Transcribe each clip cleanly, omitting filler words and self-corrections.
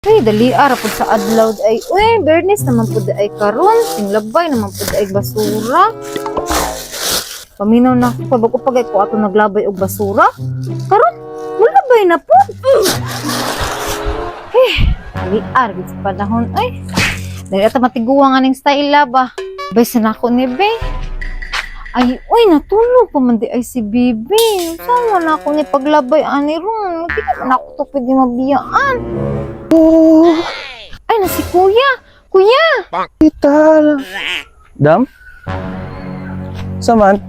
Uy, dali ara pud sa adlaw ay. Uy, bernis naman pud ay karon, tinglabay naman pud ay basura. Paminaw na ako, bago pagay ko ato naglabay og basura. Karon, mulabay na po. Eh, dali ara gid sa panahon ay. Dali ata matiguang aning style ba. Bay sa nako ni be. Ay, uy, natulog pa man di ay si Bibi. Sama na ako ni paglabay ani ron. Di ka man ako to pwede mabiyaan. Oh, Ay, na si Kuya. Kuya! Ital. Dam? Saman?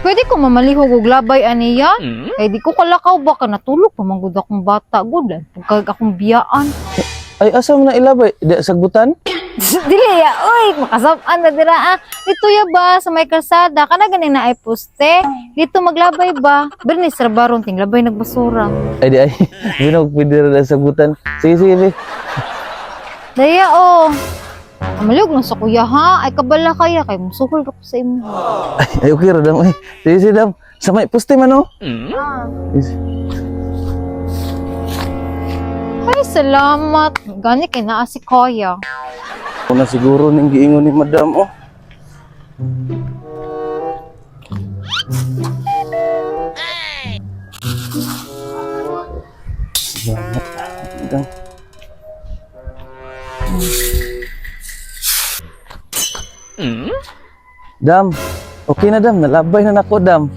Pwede ko mamalihog og labay aniya? Kay di ko kalakaw ba ka natulog pa man gud akong bata gud. Pagkag akong biyaan. Ay, asa mo na ilabay? Di, sagbutan? Dili ya, oy, makasab-an na dira ah. Dito ya ba sa may kalsada kana gani na ay poste. Dito maglabay ba? Bernis ra baron ting labay nagbasura. Ay, di ay. Binog, pwede rin ang sagbutan. Sige, sige, sige. Daya oh. Amalog na sa kuya ha. Ay kabala kaya kay musuhol ra ko sa imo. Ay, okay ra, Dam. Ay, sige, sige, Dam. Sa may poste man, oh. Ah. Sige. Ay, salamat. Gani kay naa si kuya. Una siguro ning giingon ni Madam, oh. Salamat. Madam. Dam, okay na dam, nalabay na nako dam.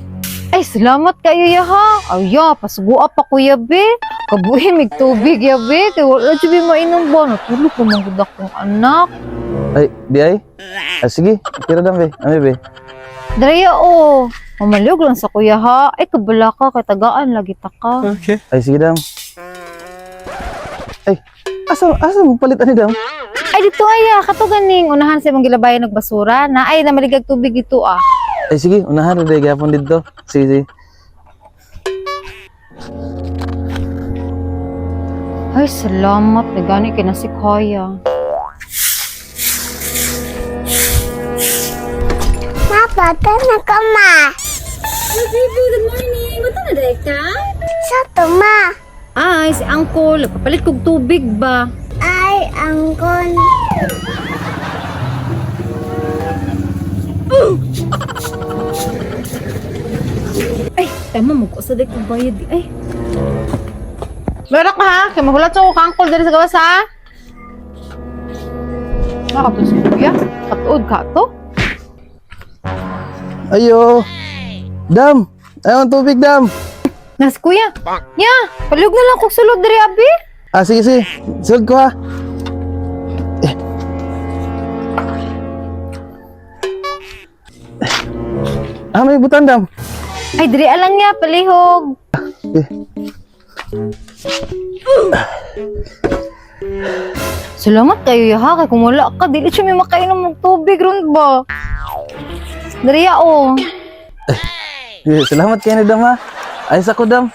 Ay, salamat kayo ya ha. Ay, ya, pasugua pa kuya be. Kabuhi mig tubig ya be. Kay wala jud be mainom ba. Natulog pa man gud akong anak. Ay, di ay. Ah, sige, okay ra dam be. Ami be. Dre oh. Mamalog lang sa kuya ha. Ay, kabala ka. Kay tagaan lagi ta ka. Ay, sige dam. Ay, asa asa mo palit ani dam? Ay, dito ay ah. Kato ganing. Unahan sa imong gilabayan og basura na. Ay, namaligag tubig dito ah. Ay sige, unahan ra day gapon didto. Sige, sige. Ay, salamat. Ay, gani kay na si kuya. Ma, pata na ka, ma. Ay, baby. Good morning. Bato na dahil ka? Sa to, ma. Ay, si Uncle. Nagpapalit kog tubig ba? Ay, angkon. Ay, tama mo ko sa dek kong bayad. Ay. Meron ka ha? Kay mahulat sa ko kangkol diri sa gawas ha. Nakato si kuya. Katuod ka to. Ayo. Dam, ayaw ang tubig, Dam. Nas kuya. Ya, palug na lang kog sulod diri abi. Ah, sige, sige. Sulod ko ha. Eh. Ah, may butan, Dam. Ay, diri alang niya palihog. Eh. Salamat kayo ya ha kay kung wala ka dili siya may makainom og tubig ron ba. Diri ya oh. Eh, salamat kayo ni Dam ha. Ayos ako, Dam.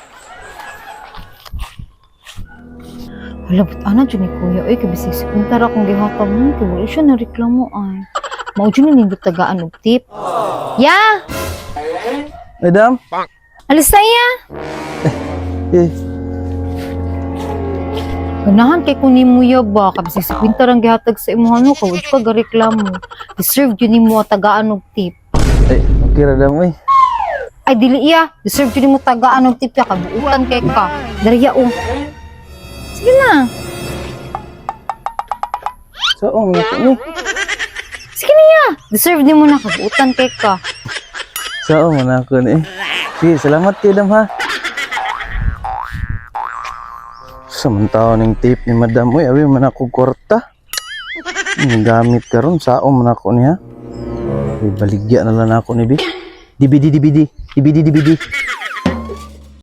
Hala, ba't ana dyan ni kuya? Uy, kabisig si Kuntara kung gihatag mo. Kaya wala siya nareklamo ay. Mao dyan ni nindot tagaan og tip. Ya! Ay, Dam. Alis na iya! Eh, Ganahan kay kun nimo ya ba? Kabisig si Kuntara ang gihatag sa imo ano. Kawad ka gareklamo. Deserve yun nimo tagaan og tip. ay, okay ra, Dam. Uy. Ay, dili iya. Deserve yun nimo tagaan og tip ya. Kabuutan kay ka. Dariya oh. Sige na. So, oh, mga ni. Sige na iya. Deserve nimo na. Kabuutan kay ka. So, oh, mga ko ni. Sige, salamat kayo, Dam ha. Samantaon ng tip ni Madam. Uy, awi man ako kwarta. Ang gamit karon sao man ako niya. Uy, baligya na lang ako ni Bi. DBD, DBD, DBD, DBD.